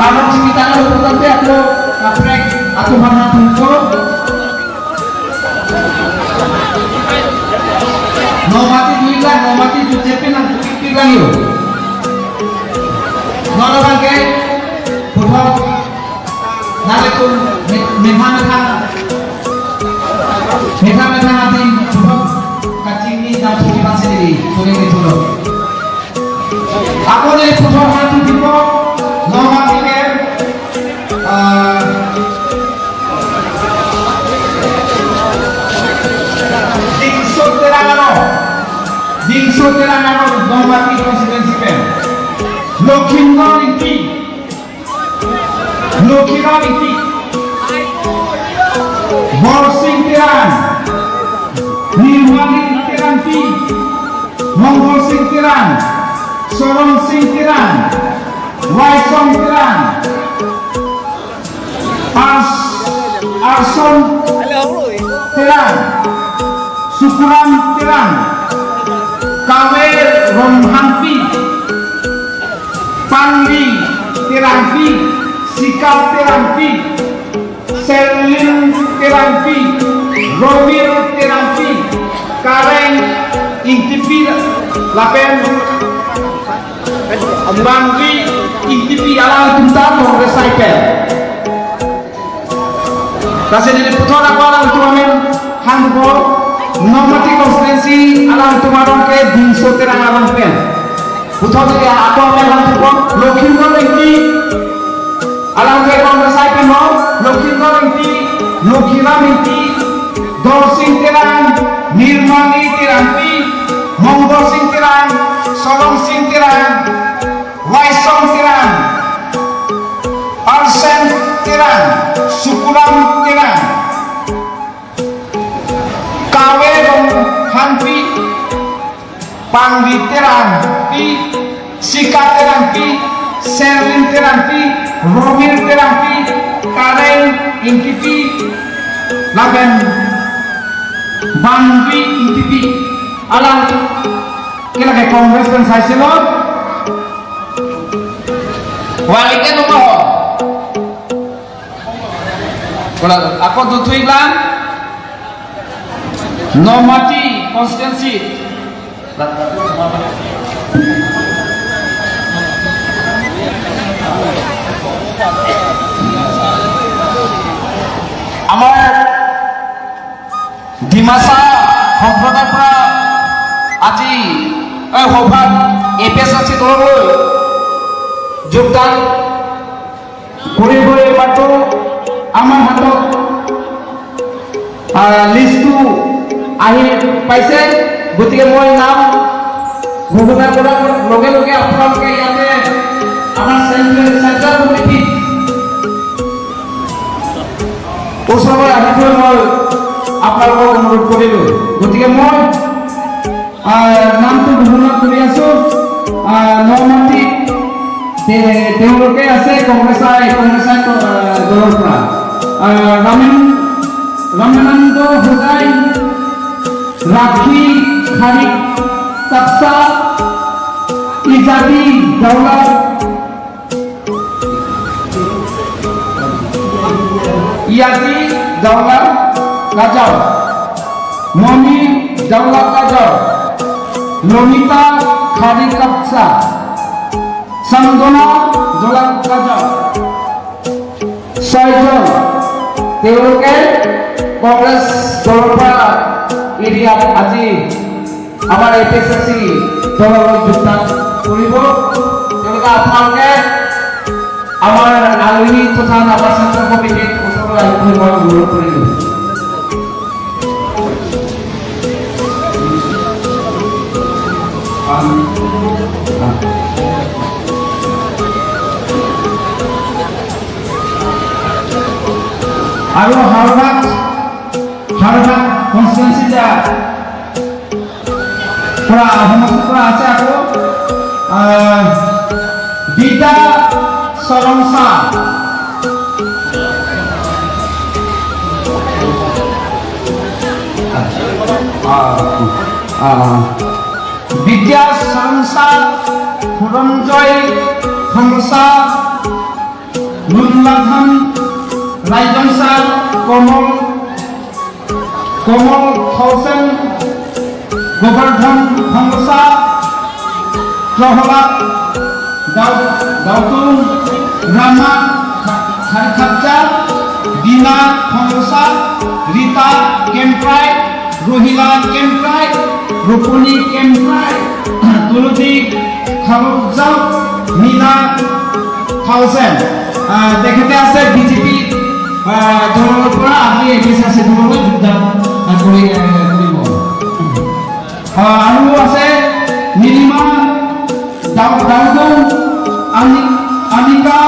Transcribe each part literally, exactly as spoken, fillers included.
Alam chikitang lo putangte apo kaprek atum aphan tungko. Nomati duilang, nomati duilang, duilang yo. Nono bangke puthot naletum mi-, mitha mitha, mitha mitha nati puthot kachingni jam suki pasi diri, suki ni sulo. Ako neli puthot hati tipo, nomati ke, ah, Dingso Terang ano, Dingso Terang ano, Nomati constituency pen. Lokhindor Ingti, Lokhiram Ingti, Borsing Terang, Nirmali Terangpi, Mongolsing Terang, Sorongsing Terang, Waisong Terang, Ars-, Arson Terang, Sukuram Terang, Kawe Ronghangpi, Pangri Terangpi, Sikap Terangpi, Serlin Terangpi, Romir Terangpi, Kareng Ingtipi lapen Bangri Ingtipi, alangtum ta Congress side pen. Lasi neli puthot ako alangtum amen hangpo, Nomati constituency alangtum arong ke Dingso Terang arong pen. Puthot ke ako amen hangpo, Lokhindor Ingti, alang ke Congress side pen ho, Lokhindor Ingti, Lokhiram Ingti, Dorsing Terang, Nirmali Terangpi, Mongolsing Terang, Sorongsing Terang, Waisong Terang, Arsen Terang, Sukuram Terang, Kawe Ronghangpi, Pangri Terangpi, Sika Terangpi, Serlin Terangpi, Romir Terangpi, Kareng Ingtipi, lapen Bangri Ingtipi. Alang ke lake Congress pen sai silo. Wali ke nomor ho. Kola, ako duthui lang. Nomati constituency. Amar Dimasa সম্প্ৰদায়ৰ পৰা আজি এই সভাত A P S আৰ চি দললৈ যোগদান কৰিবই মাত্ৰ আমাৰ হাতত, আহ, লিষ্টটো আহি পাইছে। গতিকে মই নাম ঘোষণা কৰাৰ লগে লগে আপোনালোকে ইয়াতে আমাৰ চেণ্ট্ৰেল, চেণ্ট্ৰেল কমিটিৰ ওচৰলৈ আহিবলৈ মই আপোনালোকক অনুৰোধ কৰিলোঁ। গতিকে মই আহ, নামটো ঘোষণা কৰি আছোঁ। আহ, নমাটি, তে-, তেওঁলোকে আছে কংগ্ৰেছাই, কংগ্ৰেছাই দ-, আহ, দলৰ পৰা। আহ, ৰামেন-, ৰামানন্দ হোজাই, ৰাখি খাৰিক তাপসা, ইজাদি দাওলা, ইয়াদি দাওলা কাজাও, মণি দাওলা কাজাও, লমিতা খাৰি কাপচা, চন্দনা দাওলা কাজাও, ছয়জন তেওঁলোকে কংগ্ৰেছ দলৰ পৰা এৰিয়াত আজি আমাৰ এ পি এছ আৰ চি দললৈ যোগদান কৰিব। তেওঁলোকে আপোনালোকে আমাৰ আলহী তথা আমাৰ চেণ্ট্ৰেল কমিটিৰ ওচৰলৈ আহিবলৈ মই অনুৰোধ কৰিলোঁ। আৰু হাওৰাত, হাওৰাত কনষ্টিটুৱেঞ্চি পৰা, সমষ্টিৰ পৰা আছে আকৌ, আহ, বিদ্যা চৰংচা। আহ, আহ, বিদ্যা চৰংচা, সুৰঞ্জয় খংচা, Raijongsa Komol, Komol Thaosen, Govardhan Phanglosa, Prahlad Dau-, Dautung, Rama Kha-, Kharkhatcha, Dina Phanglosa, Rita Kemprai, Rohila Kemprai, Ruponi Kemprai, Tuludi Kharokjang, Nina Thaosen, আহ, তেখেতে আছে বিজেপি, আহ, দলৰ পৰা আজি এ পি এছ চি দললৈ যোগদান, আহ, কৰি, আহ, কৰিব। আহ, আৰু আছে Nilima Dau-, Dautung, Ani-, Anika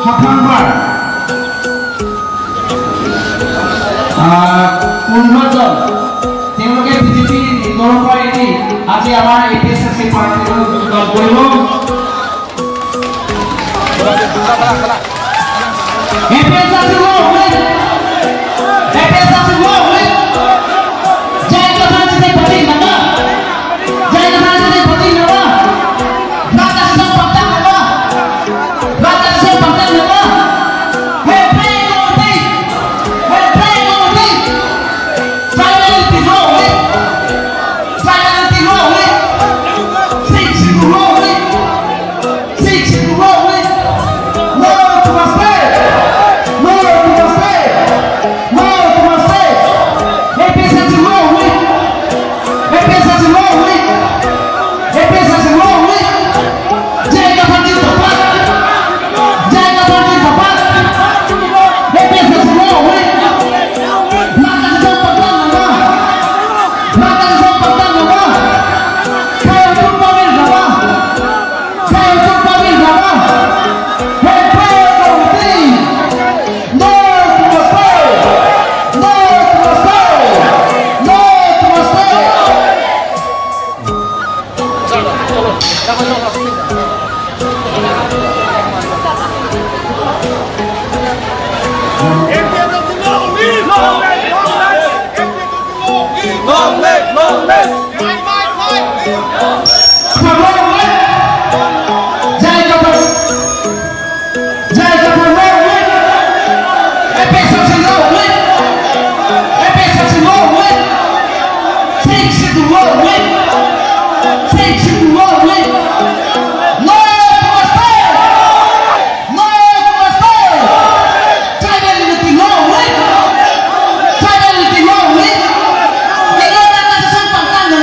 Haflongbar, আহ, পোন্ধৰ জন। তেওঁলোকে বিজেপি দলৰ পৰা এৰি আজি আমাৰ এ পি এছ চি পাৰ্টিলৈ যোগদান কৰিব। A P S C long live! A P S C long live! Jai Kisan Party zindabad! Jai Kisan Party zindabad! Rajya Kisan Party zindabad! Rajya Kisan Party zindabad! Hey, pray for me! Hey, pray for me! Tribal unity long live! Tribal unity long live! Sixth Schedule long live! Sixth Schedule long live! No to mistake! No to mistake! No to mistake! A P S S long live! A P S S long live! A P S S long live! Jai Kisan zindabad! Jai Kisan zindabad! A P S S long live! Rajya Kisan Party zindabad! Rajya Kisan Party zindabad! Kharokjang Pamir zindabad! Kharokjang Pamir zindabad! Hey, pray for me! No to mistake! No to mistake! No to mistake! Long live, long live. Jai Kisan! Jai Kisan long live! A P S S long live! A P S S long live! Sixth Schedule long live! Sixth Schedule long live! No to mistake! No to mistake! Tribal unity long live! Tribal unity long live! Inut Rajya Kisan Party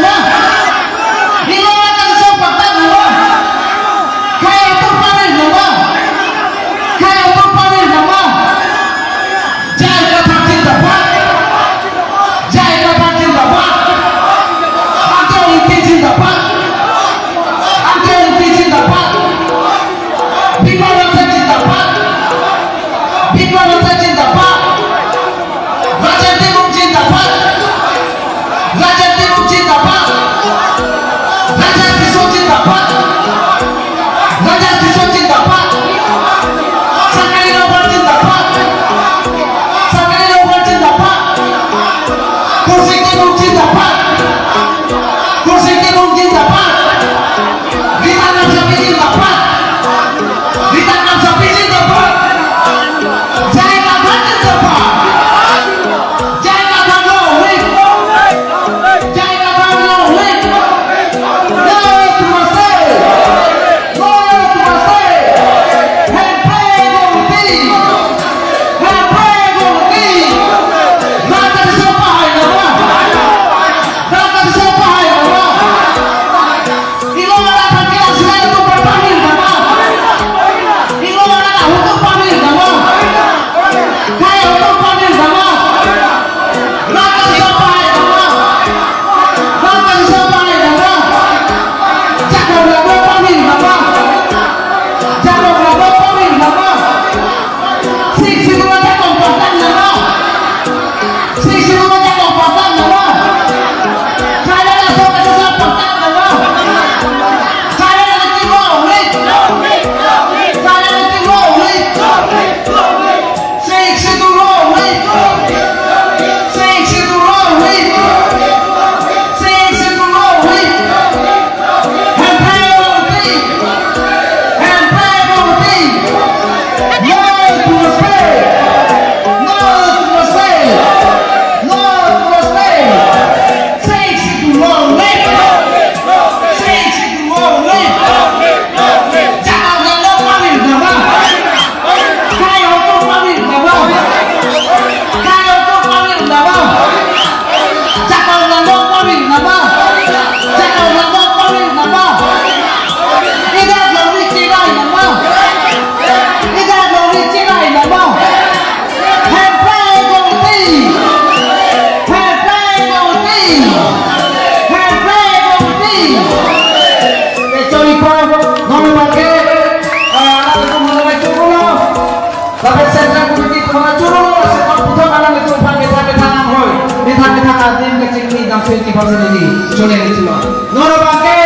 twenty percent ini chole ni chuma. Non abangke,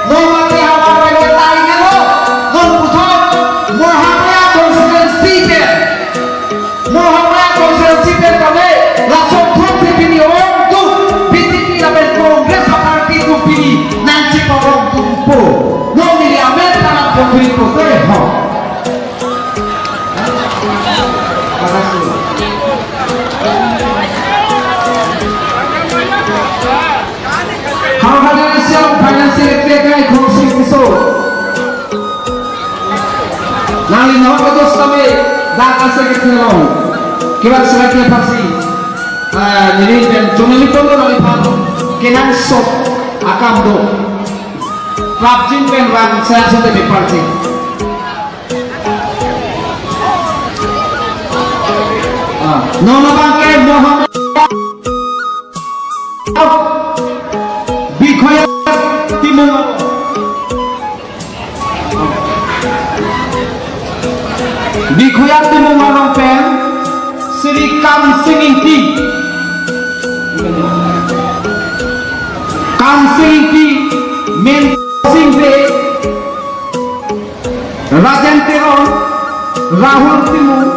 non abangke havar pen ke tarik alo, non puthot, Mahomaya constituency pen, Mahomaya constituency pen kami, lason thot si pini ong tu, B J P lapen Congress aparty tu pini, nangchipon ong tu po. Non neli amen tanam po pini po, te ho. Hau hadan siang Finance Secretary kai khong sing piso. Nangli nahok kedo sitame dak a-secretary along. Kevang sila ke pasi. Ah, neli pen jomeli pon do nangliphan kenangsot akam do. Prapjin pen vang saya sate be parti. Ah, non abangke Mohammed Bikhoyat Timung. Bikhoyat Timung along pen Sri Kamsing Ingti. Kamsing Ingti, Mensing Bey, Rajen Teron, Rahul Timung,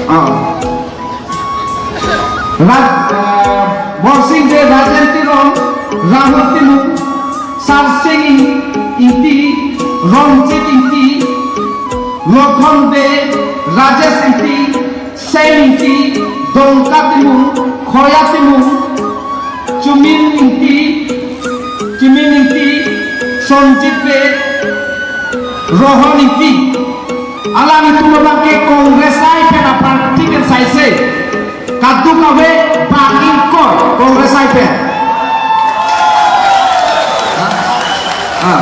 ah, Ra-, eh, Borsing Bey, Rajen Teron, Rahul Timung, Sarsing Ing-, Ingti, Ronjit Ingti, Lokhon Bey, Rajesh Ingti, Sel Ingti, Dongka Timung, Khoya Timung, Chumin Ingti, Chumin Ingti, Sonjit Bey, Rohon Ingti. Alanglitum abangke Congress ai pen aparty pen saise. Kadokave bang ingkoi Congress ai pen. Ah.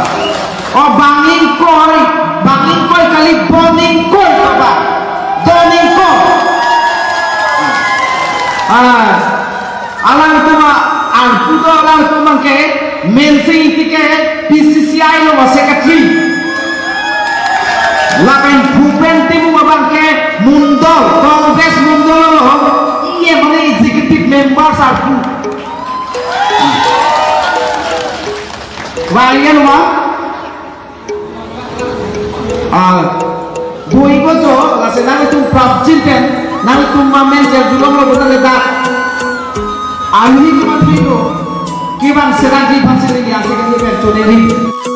O bang ingkoi, bang ingkoi kali, bon ingkoi kaba. Don ingkoi. Ah, alangtum a, arpu do alangtum abangke, Mensing Ingti ke P C C I along a-secretary. Lapen Bhupen Timung abangke mondol, Congress mondol along, iye mane executive member arpu. Varian wa? Ah, bui ko jo, lasi nangtum prapjin pen, nangtum ma men jel julong lo betul ledak. Ani ko ma thilo, kevang seragi bangsi lagi ase kan pen choneri.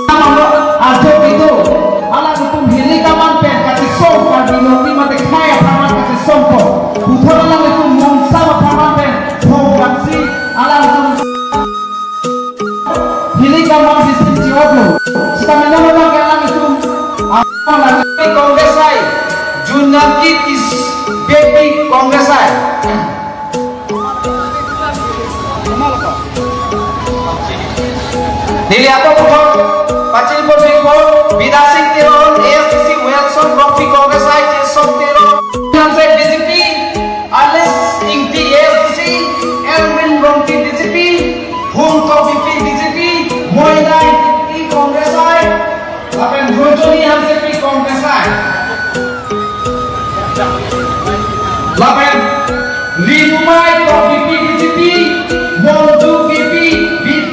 Tama lo, ajo itu, alangtum hili kaman pen, kachisong, karbino ni mate khaya kaman kachisong ko. Puthot alangtum mongsa kaman pen, thong bangsi, alangtum hili kaman bisin chiot lo. Sitame non abangke alanglitum. Alanglitum Congress ai. Junaki Tissopi Congress ai. Neli apo puthot pachini pon pipo, Bidya Sing Teron, A S D C, Wilson Rongpi Congress ai, Chisong Teron. Hamse B J P, Alice Ingti A S D C, Elwin Rongpi B J P, Hung Tokbipi B J P, Moina Ingti Congress ai, lapen Rojoni Hansepi Congress ai. Lapen Rinumai Tokbipi B J P, Monju Bipi B-,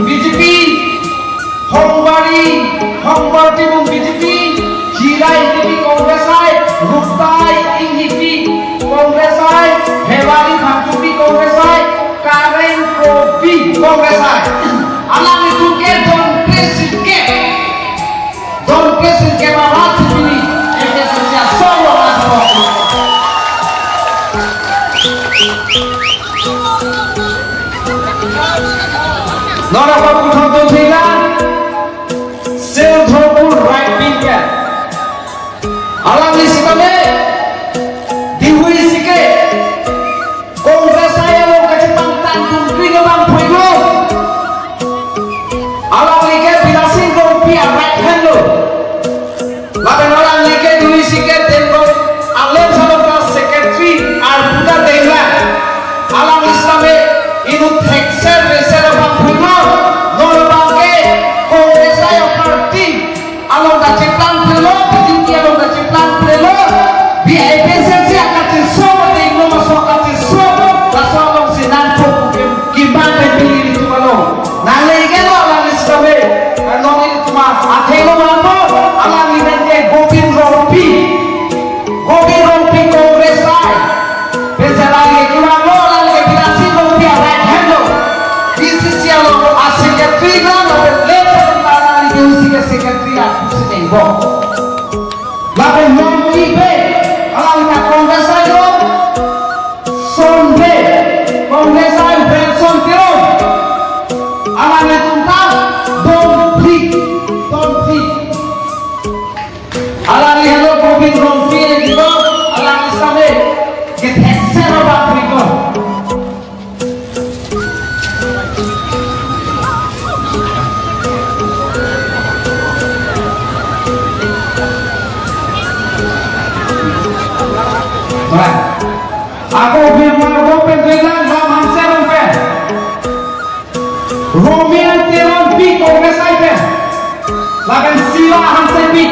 B J P, Hongmari, Hongmar Timung B J P, Hira Ingtipi Congress ai, Ruptai Inghipi Congress ai, Hewari Phangchopi Congress ai, Karen Kropi Congress ai. Alanglitum ke don kre sirkep. Don kre sirkep arat si pini, F S C asong lo asong. Nora pa puthot do thila, Sildhorpur right wing ke. Alangli sitame, dihui sike, Congress ai along kachepangtang tung ring abang phuilo. Alangli ke Bidya Sing Rongpi a-right hand lo. Lapen alangli ke dihui sike Tenggol Alem Salom ta secretary arpu ta dengla. Alangli sitame inut thekser reser abang phuilo. Non abangke Congress ai aparty along ta cheplang phelo, B J P along ta cheplang phelo, B I P S L C akachesong, ateng no maso akachesong, laso along si nangthok kem Apo non ibe, alangli ta Congress ai lo, sonbe, Congress ai Benson Teron. Alanglitum ta, don't think, don't think. Alangli helo Gobin Rongpi, alangli same kethekser abang piko. Ako Birma Rogo pen doilang Ram Hanse Rong pen. Romel Teronpi Congress ai pen. Lapen Sila Hansepi.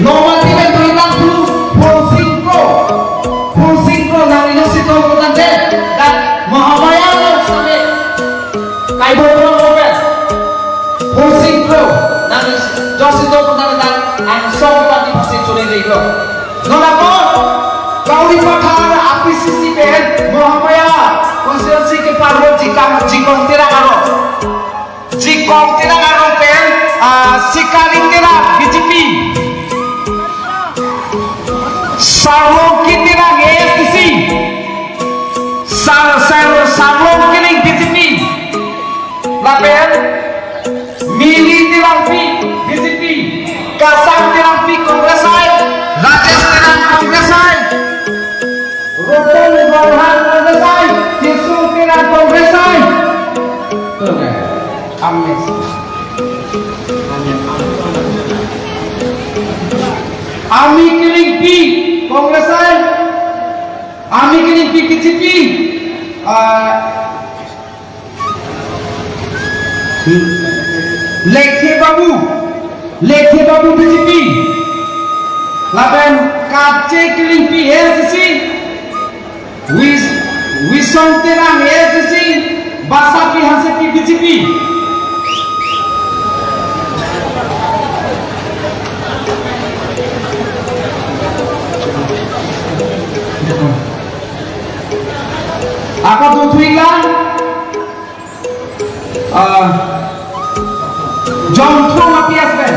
Nomati pen doilang Pu Pulsing Kro. Pulsing Kro nang inyo sitong kotangte, dak Mahamaya lo same. Kaibong lo open. Pulsing Kro nang inyo sitong kotangte, angsong party pasi churi dei lo. Non apot, Kauri Pathar A P C C pen, Mahamaya constituency ke parlo Jikang, Jikong Terang arong. Jikong Terang arong pen, ah, Sikaling Terang B J P. Sarlongki Terang A S D C. Sar, Sar, Sarlongkiling B J P. Lapen, Mili Terangpi B J P. Kasang Terangpi Congress ai. Rajesh Terang Congress ai. Rupong Ronghang Congress ai, Tisung Terang Congress ai. Tuh, kan? Amis. Ami Kiringpi Congress ai, Ami Kiringpi B J P, ah, Lekhe Babu, Lekhe Babu B J P, lapen Kache Kiringpi A S D C, Wis-, Wisong Terang A S D C, Basapi Hansepi B J P. Ako dothuilang. Ah, Jongthung A P S pen.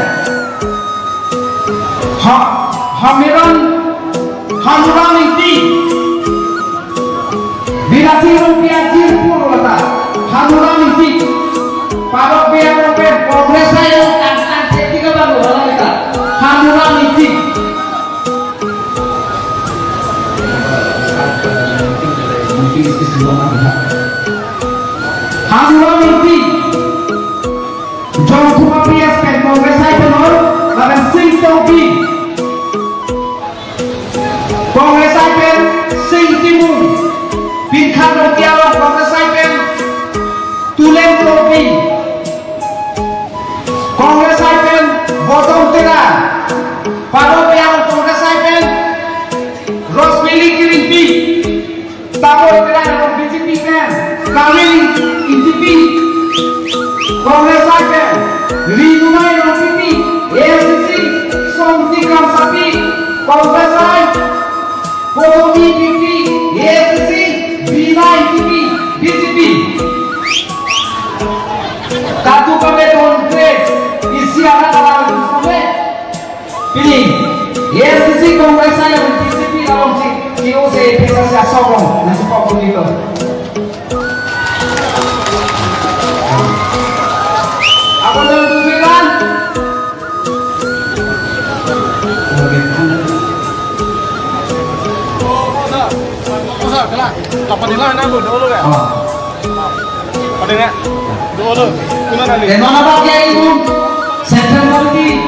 Ha, Hamiran, Hanuram Ingti. Birasi Rungpia Jirpur lata. Hanuram Ingti. Parok biar pen Congress ayo kan kan setika baru lata. Hanuram Ingti. Hanuram Ingti, Jongthung A P S pen Congress ai pen or, lapen Sing Tokbi, Congress ai pen Sing Timung, Pinkhan Rongpiaro, Congress ai pen Tulen Tokbi, Congress ai pen Bodong Terang, Pado Piang Congress ai pen Rosmili Kiringpi, Tabor Terang B J P pen Kamil Ingtipi, Congress ai pen Rinumai Rongpipi, A S D C, Somti Kramsapi, Congress ai, Kotomi Ingtipi, A S D C, Bina Ingtipi, B J P. Katu kame don kre, isi anak anak kame. Pini, A S D C Congress ai B J P lawan si, si o se pesa si asok long, nasi pok pun itu. Ako dalam pikiran. Apa nila na bu dolo ya? Oh. Apa nila? Dolo. Kuna nali. Eh, nona ba kya ibu? Central Committee.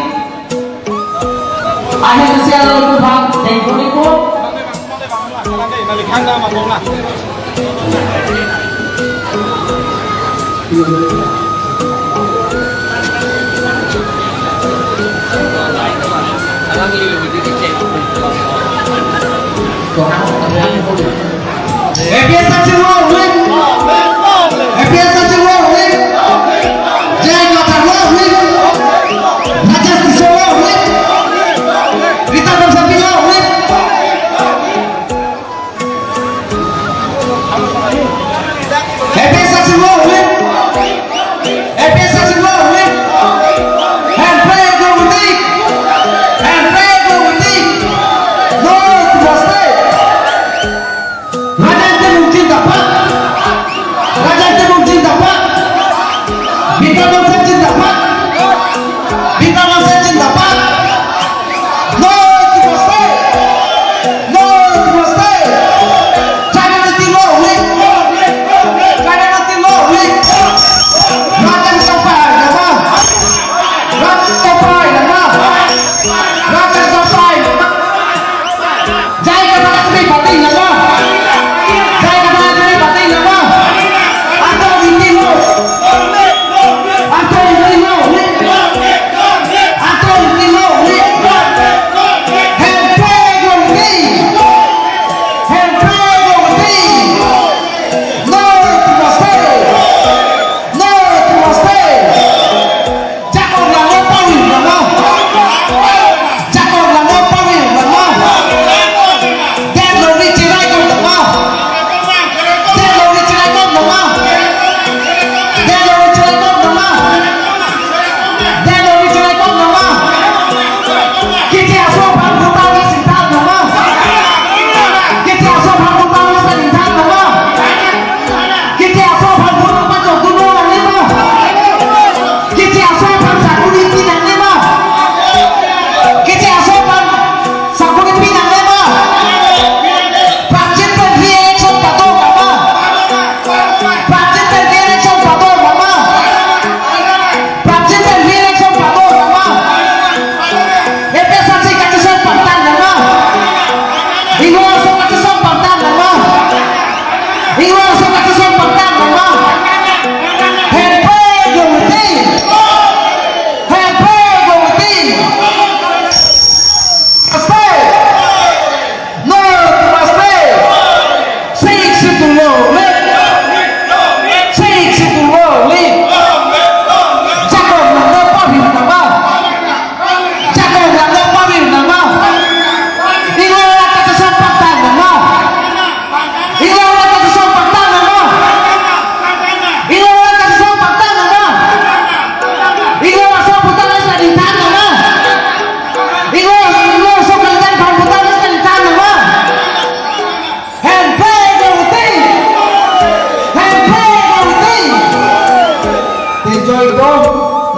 Akhir kesial lalu tu bang, tengko ni ko. Nali khang na mabong na. A P S C long live! A P S C long live! J I Kathar long live! Rajesh Tisso long live! Rita Kramsapi long live! A P S C long live! A P S C long live!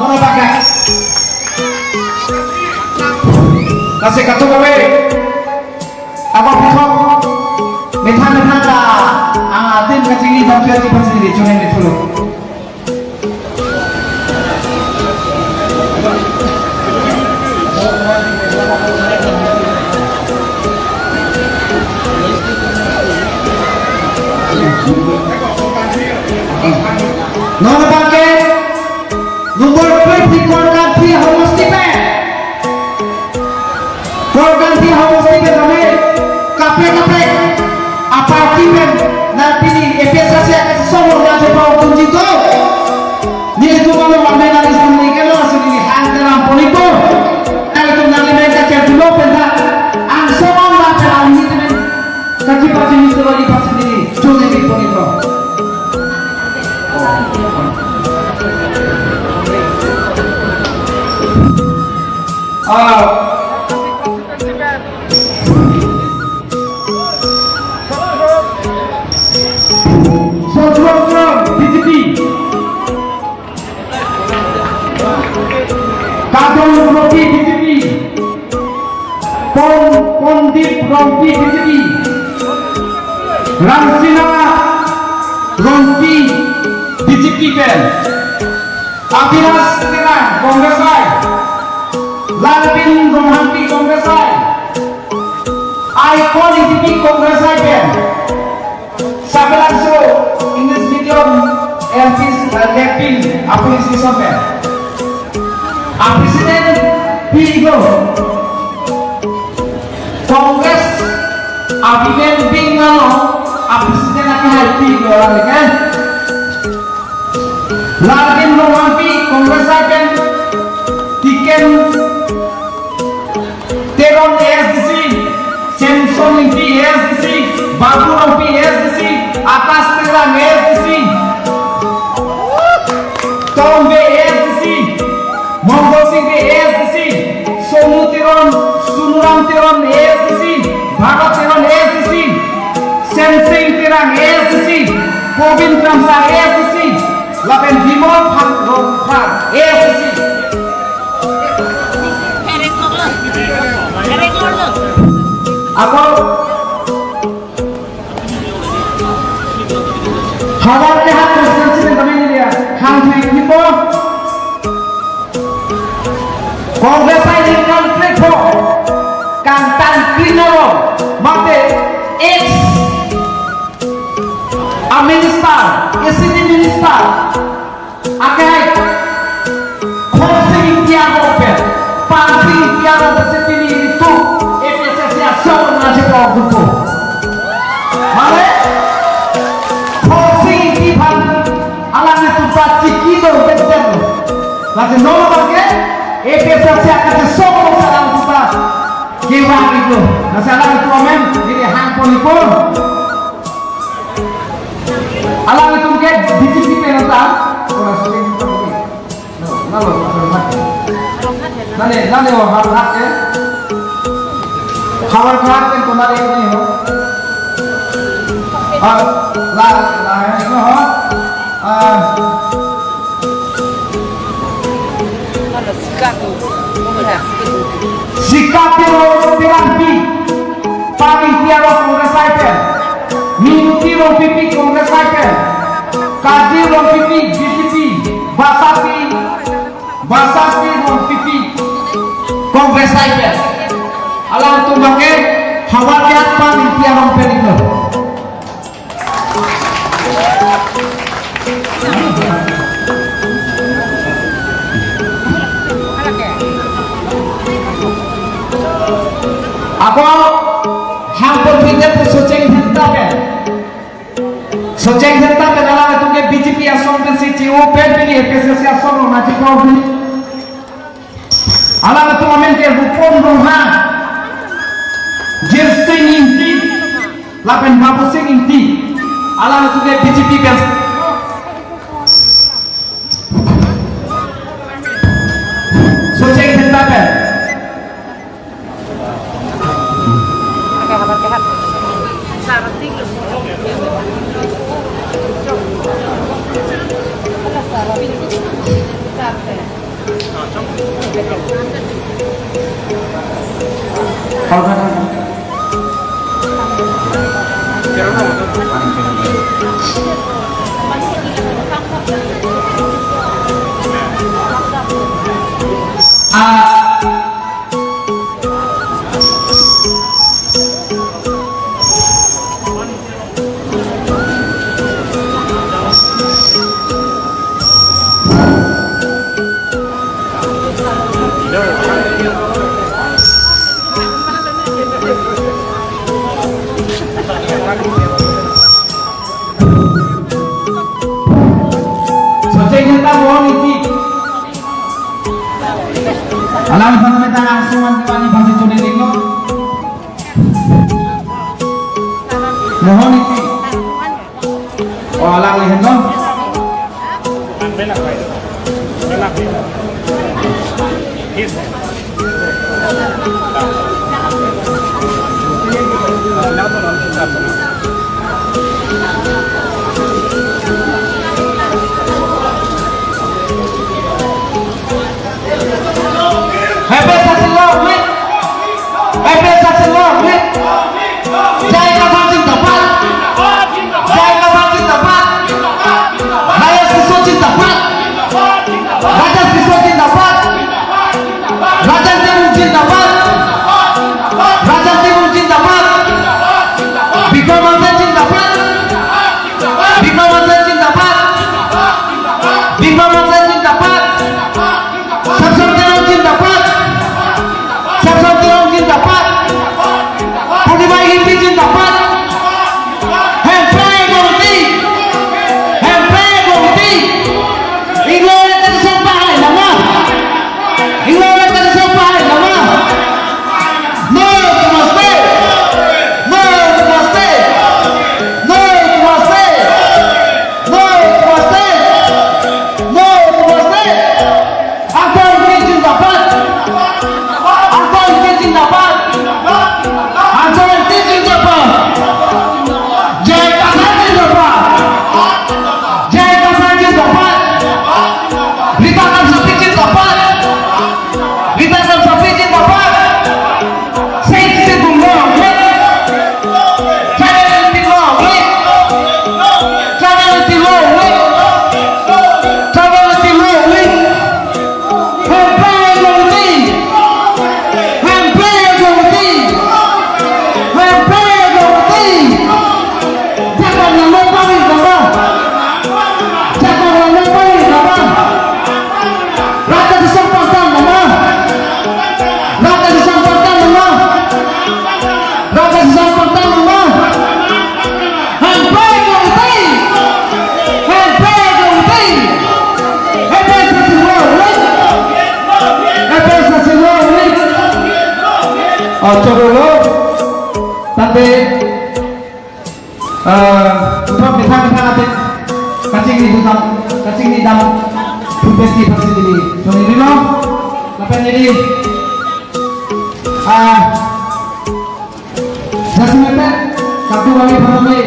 Ono pakai. Kasih katu kami. Apa pithok? Methang methang ta. Ah, adim kachingni jam tuya di pasi di chunai di thulu. Non pakai. Number three, Korkanthi homosti pen. Korkanthi homosti pen kami kaprek kaprek a-party pen nangpini A P H L C akesong lo nangchepa-okdunji do. Nelitum along amen nangli sumni kelo, sumni hang kelam poniko. Nelitum nangli men kacher pulo pen ta. Angso man ma pen alangli temen kachipa chini solo di pasi di. Chunai di poniko. Ah. Sotro Rong, B J P. Kadom Rongpi, B J P. Pon-, Pondip Rongpi, B J P. Rangsina Rongpi, B J P pen. Abhilash Terang, Congress I. Lalbin Ronghangpi, Congress I. Icon A P P, Congress I pen. Sabelang so English medium L P, uh, Lepin, a-police station pen. A-president pi do. Congress a-women wing along a-president akehai pi do alam ke. Lalbin Ronghangpi, Congress I pen. Tiken Teron A S D C, Samson Ingti A S D C, Babu Rongpi A S D C, Akash Terang A S D C, Tom Bey A S D C, Mongol Singh Bey A S D C, Sonu Teron, Sonuram Teron A S D C, Bharat Teron A S D C, Sensing Terang A S D C, Kobin Kramsa A S D C, lapen Bimol Phan Rongphar A S D C. Ako Howraghat constituency pen kami ni dia. Hang thui kipo. Congress I ningkan kre-pho kangtang kring aro mate ex a-minister, A C D minister, akehai Khorsing Ingti arong pen, Pansing Ingti arong pen si pini ilitum A P H L C asong nangchepa-okdunpo. Mane Khorsing Ingti aphan alanglitum ta chiki do betul. Lasi non abang ke A P H L C akesong lo si alangtum ta kevang iklo. Lasi alangtum amen, neli hang pon iklo. Alanglitum ke B J P pen ta, ora sering ta. No, nalo, Howraghat. Nane, nane, oh, Howraghat ke. Howraghat pen kona de ni ho. Ah, la, la, no, ho. Ah. Sika Teron Terangpi, Pang Ingti arong Congress I pen, Minti Rongpipi Congress I pen, Kajir Rongpipi B J P, Basapi, Basapi Rongpipi Congress I pen. Alangtum abang ke Howraghat Pang Ingti arong pen iklo. Ako hang pon phite pu Socheng Dhenta pen. Socheng Dhenta pen alanglitum ke B J P asong pensi che-o pen pini A P H L C asong lo nangchepa-okdun. Alanglitum amen ke Rupon Ronghang, Jirsing Ingti, lapen Babusing Ingti. Alanglitum ke B J P pen. Socheng Dhenta pen. Sojeng henta mohon iti. Alam sana meta langsung an kepani bangsi curi dinglo. Mohon iti. Oh, alang lehen no? Happy Sasi Long Live! Happy Sasi Long Live! J I Kathar zindabad! J I Kathar zindabad! Rajesh Kishore zindabad! Rajesh Kishore zindabad! Rajan Timung zindabad! Rajan Timung zindabad! Bikram Hanse zindabad! Bikram Hanse zindabad! Bikram Hanse zindabad! Samson Teron zindabad! Samson Teron zindabad! Purnima Enghipi zindabad! Hemprek Gomti! Hemprek Gomti! Inglo Election Party nama! Inglo Election Party nama! No to Masti! No to Masti! No to Masti! No to Masti! No to Masti! Angtong Enghi zindabad! Angtong Enghi zindabad! Angtong Enghi zindabad! J I Kathar zindabad! J I Kathar zindabad! Rita Damsappi zindabad! Rita Damsappi zindabad! Sing Sing Bumlo Long Live! Tribal Unity Long Live! Tribal Unity Long Live! Tribal Unity Long Live! Hemprek Gomti! Hemprek Gomti! Hemprek Gomti! Jakong nanglo pari kaba! Jakong nanglo pari kaba! Rat Chatisong pangtang nama! Rat Chatisong pangtang nama! Rat Chatisong pangtang nama! Hemprek Gomti! Hemprek Gomti! Hemprek Sasi Long Live! Hemprek Sasi Long Live! Oh, choklo. Tangte, eh, puthot methang methang ate kachingni dam, kachingni dam, phu pesi pasi dili. Choni dilo, lapen dili. Ah, Jasimete, katu kami pahami.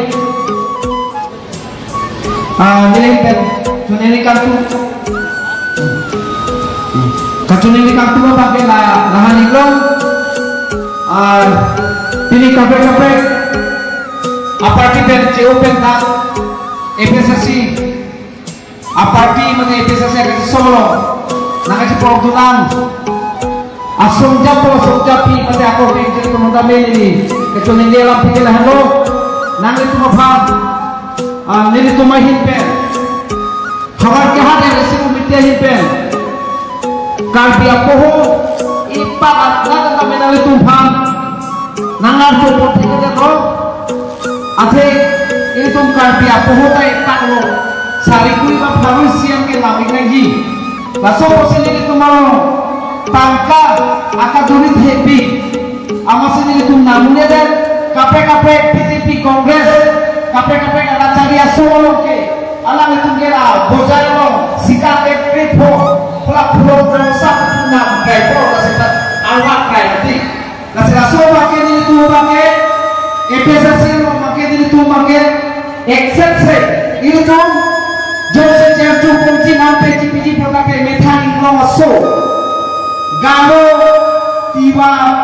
Ah, neli pen, chuneli kangtu. Kachuneli kangtu abangke la, lahan iklo. Ah, pini kaprek kaprek aparty pen, C E O pen ta, A P H L C aparty mane A P H L C akachesong along nangkachepok dunang. Asong japo, asong japi, mate ako ke je tumunda meli ni. Kechoningri alam pike lahenlo. Nanglitum aphan, ah, nelitum ahin pen, Howraghat L A C committee ahin pen, Karbi apoho ipak atna tame nanglitum aphan nangarjo ponthek-etlo. Athe ilitum Karbi apoho ta ipak lo, sarikui ba pharo isi an ke lam-ik nangji. Laso apotsi nelitum along tangka akaduri thepi, amatsi nelitum namun-edet, kaprek kaprek B J P, Congress, kaprek kaprek arat chari asong along ke, alanglitum ke la bojar along sika ek trip ho, pula pulot rongsa nam kai po, lasi ta awak kai mati. Lasi laso abangke nelitum abangke, A P H L C along abangke nelitum abangke, except se, ilitum, jose cherchu pungji nampe chipiji pota ke methang inglong aso. Garo, Tiwa,